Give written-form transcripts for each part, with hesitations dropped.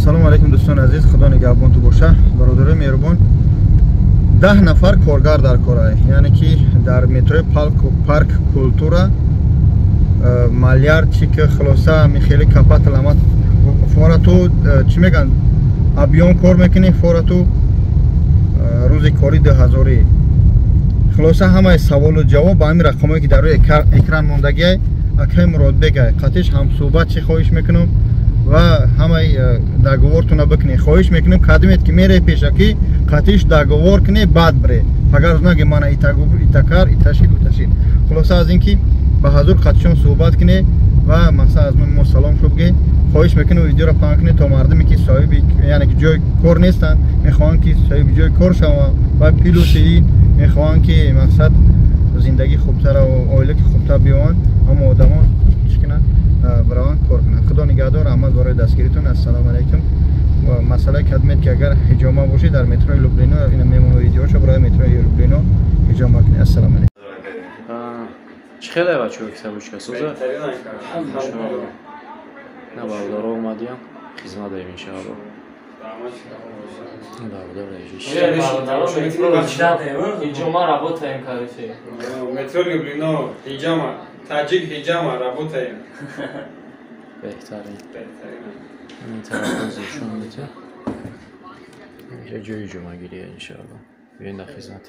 Ассалому алайкум дӯстони азиз, худо нигаҳбонту боша. Бародарои меҳрубон, 10 нафар коргар дар корай, яъне ки дар метрои парк культура малярчик, хулоса ми хеле капатал амад фора ту чӣ мегӯянд, объём кор мекунӣ, фора ту рӯзи кори 2000. Хулоса ҳамаи саволу ҷавоб ба ҳамин рақамое ки дар рӯи экран мондагиай, акай Муродбегай қатиш ҳамсӯҳбат чӣ хоҳиш мекунам ва ҳамаи договортона бикунед. Хоҳиш мекунем кадимет ки мере пешакӣ қатиш договор кунед, баъд бире. Агар наге мана итакар иташид уташид. Хулоса аз ин ки ба ҳазур қатишон суҳбат кунед ва мақсад аз мо салом шуд ге. Хоҳиш мекунем видеоро паҳн кунед то мардуме ки соҳиби яъне ки ҷои кор нестанд, мехоҳанд ки соҳиби ҷои кор шаванд ва плюси мехоҳанд ки мақсад зиндагӣ хубтар ва оила ки хубтар биёванд, аммо одамон чӣ кунанд, бираванд кор кунанд. Худо нигаҳдор, раҳмат барои дастгиритон. Ассалому алайкум. Ва масъалаи кадмет ки агар ҳиҷома бошед дар метрои Люблино, ина мемону видеошо барои метрои Люблино ҳиҷома кунед. Ассалому алайкум. Чӣ хеле бачаҳо китобучка соза? На бародаро омадиям, хизмат даем иншаалло. Ҳиҷома работаем, короче. Метро Люблино, ҳиҷома, таҷик ҳиҷома работаем. Беҳтарин. Ин тараф нишон медиҳад. Инҷа ҷои ҳиҷомагирия иншаалло. Биёед дар хизмат.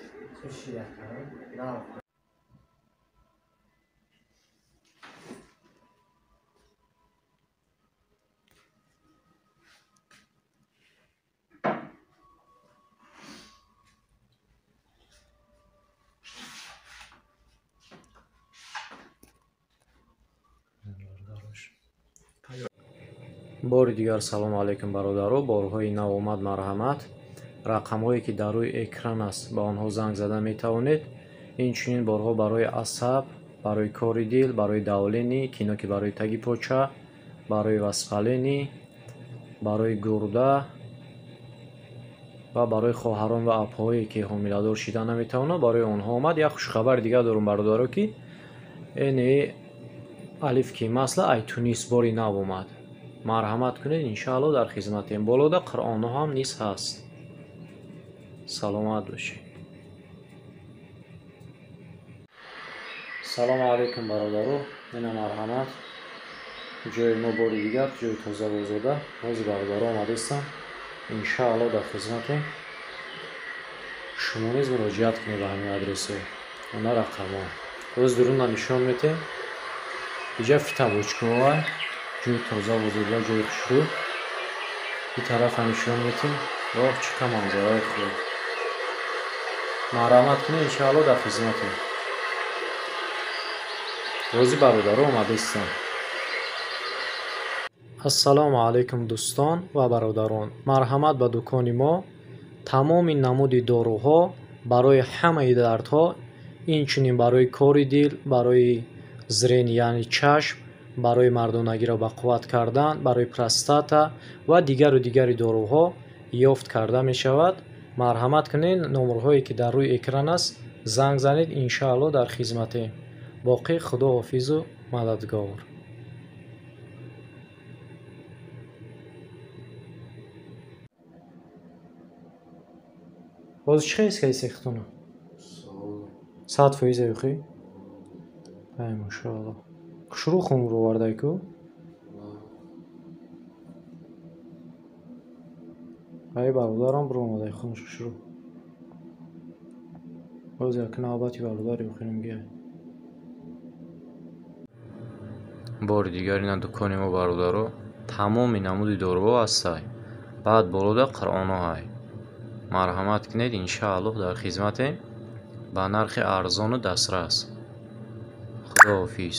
Бори дигар салому алайкум бародаро, борҳои нав омад марҳамат. Рақамҳое ки дар рӯи экран аст ба онҳо занг зада метавонед. Инчунин борҳо барои асаб, барои кори дил, барои давление, кино ки барои таги поча, барои воспаление, барои гурда ва барои хоҳарон ва апҳое ки ҳомиладор шида наметавонанд, барои онҳо омад. Як хушхабари дигар дорум бародаро ки эне алиф ки масла ай Тунис бори нав омад. Марҳамат кунед, иншаалло дар хизматем. Болода Қуръонҳо ҳам низ ҳаст. Саломат бошед. Салому алайкум бародаро, ина марҳамат. Ҷои мо бори дигар, ҷои тоза ва озода. Ҳозир бародаро омадастам. Иншаалло дар хизматем. Шумо низ муроҷиат кунед ба ҳамин адресҳо, она рақамҳо. Ҳозир дурунна нишон медиҳем. Иҷа фитабочкаҳоа, ҷои тоза ва озода, ҷои хушрӯ. Ин тарафа нишон медиҳем. Оҳ, чӣ қа манзараи хуб. Марҳамат кунед, иншаалло дар хизматем. Рози бародаро омадастам. Ассалому алайкум дӯстон ва бародарон. Марҳамат ба дукони мо. Тамоми намуди доруҳо барои ҳамаи дардҳо, инчунин барои кори дил, барои зрение яъне чашм, барои мардонагиро ба қувват кардан, барои простата ва дигару дигари доруҳо ёфт карда мешавад. Марҳамат кунед, номерҳое ки дар рӯи экран аст занг занед, иншаалло дар хизматем. Боқӣ худо ҳофизу мададгор. Боз чӣ хел каси хитона? 100% юхи? Ай машаалло. Хушрӯ хун овардай ку? Ай бародарам биромадай хунш хушрӯ. Боз як навбати бародари охирим гия. Бори дигар ина дукони мо бародаро, тамоми намуди доруҳо ҳастай. Баъд болода Қуръонҳо ҳай. Марҳамат кунед, иншааллоҳ дар хизматем ба нархи арзону дастрас. Худо ҳофиз.